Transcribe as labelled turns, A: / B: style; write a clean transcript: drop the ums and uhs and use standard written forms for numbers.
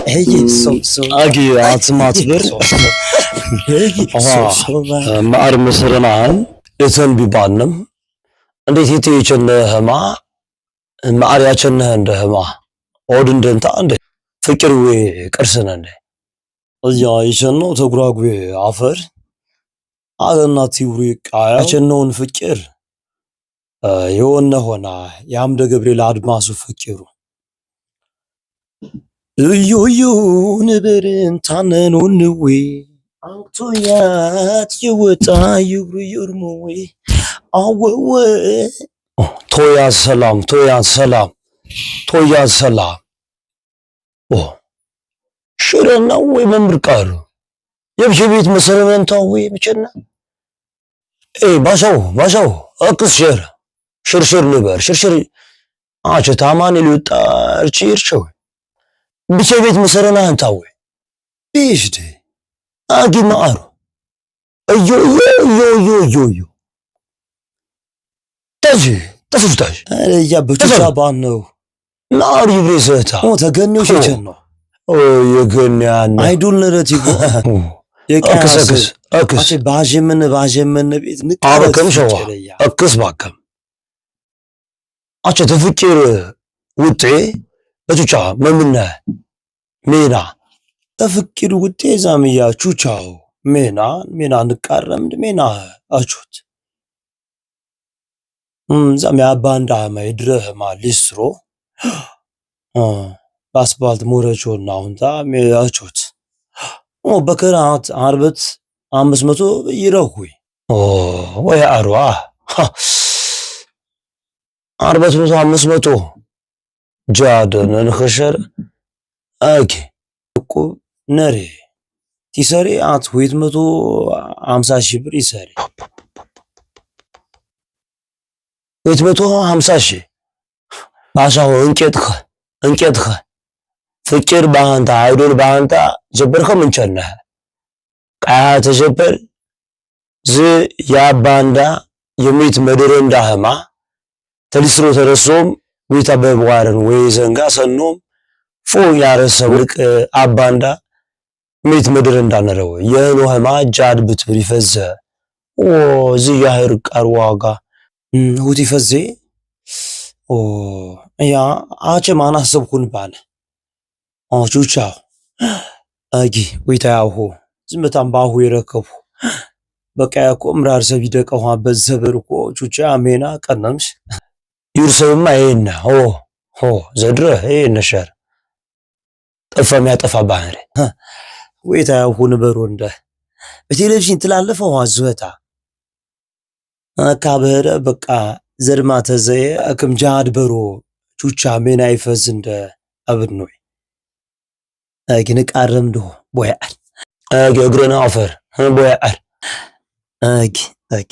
A: አጊ አትማትብር ማዕር ምስርናህን እተን ቢባንም እንዴት የት የቸነህማ ማዕር ያቸነህ እንደህማ ኦድ እንደንታ እንደ ፍቅር ወይ ቅርስነ እንደ እያ የቸነው ተጉራጉ አፈር አለና ቲውሪ ቃያ ያቸነውን ፍቅር የሆነ ሆና የአምደ ገብርኤል አድማሱ ፍቅሩ እዮዮ ንብርን ታነኑንዌ አንክቶያት የወጣ ይብሩ ይርሙዌ አወወ ቶያ ሰላም ቶያ ሰላም ቶያ ሰላም ኦ ሽረና ወይ መምህር ቃሉ የብሽ ቤት መሰረመንታ ወይ ብቸና ኤ ባሻው ባሻው አክስ ሸር ሽርሽር ንበር ሽርሽር አቸ ታማን ሊወጣ እርቺ እርቸው ብቸ ቤት መሰረና አንታው ቢሽድ አጊ ማአሩ እዮ እዮ እዮ እዮ እዮ እዮ ታጂ ተፍፍታሽ
B: ያ በቹቻ ባን ነው
A: ናር ይብሬሰታ
B: ኦ ተገኘው ሸቸን ነው
A: ኦ የገኛን
B: አይዱል ንረት ይጎ
A: አክስ አክስ አክስ
B: አቼ ባጀምን ባጀምን ቤት
A: አበከም ሸዋ አክስ ባከም አቸ ተፍቅር ውጤ በቹቻ መምነ ሜና
B: ተፍቅር ውጤ ዛምያ ቹቻው ሜና ሜና ንቃረምድ ሜና አቹት ዛም ያባንዳ ማይድረህማ ሊስትሮ በአስፓልት ሞረቾና አሁንታ አቹት ኦ በከራት አርበት 500 ይረሁይ
A: ኦ ወይ አርዋ አርበት መቶ 500 ጃድ ነንኸሸር አኪ
B: እቁብ ነሬ ቲሰሪ አት 250 ሺህ ብር ይሰሪ
A: 250 ሺህ ባሻው እንቄጥኸ እንቄጥኸ ፍቅር ባንታ አይዶል ባንታ ጀበርከ ምንቸነህ ቃያ ተጀበር ዝ ያባንዳ የሚት መድር እንዳህማ ተሊስሮ ተረሶም ዊታ በቧርን ወይ ዘንጋ ሰኖም ፎ ያረሰ ወርቅ አባንዳ ሚት ምድር እንዳነረው የኖህማ ጃድ ብትብር ይፈዘ ኦ ዝ ያህር ቃር ዋጋ
B: ሁቲ ፈዜ ኦ ያ አቸ ማና ሰብኩን ባለ ኦ ቹቻው አጊ ወይታ ያሁ ዝምታም ባሁ ይረከቡ በቃ ያኮ ምራር ሰብ ይደቀው በዘበር እኮ ቹቻ አሜና ቀነምሽ
A: ይርሰብማ ይሄን ኦ ሆ ዘድረ ይሄን ሸር ጠፋ የሚያጠፋ ባህሪ
B: ወይታ ያሁ ንበሮ እንደ በቴሌቪዥን ትላለፈው አዝወታ አካበረ በቃ ዘድማ ተዘየ አክም ጃድ በሮ ቹቻ ሜና ይፈዝ እንደ አብድኖይ አጊ ንቃረም ዶ ቦያል
A: አጊ እግረና አፈር ቦያል
B: አጊ አጊ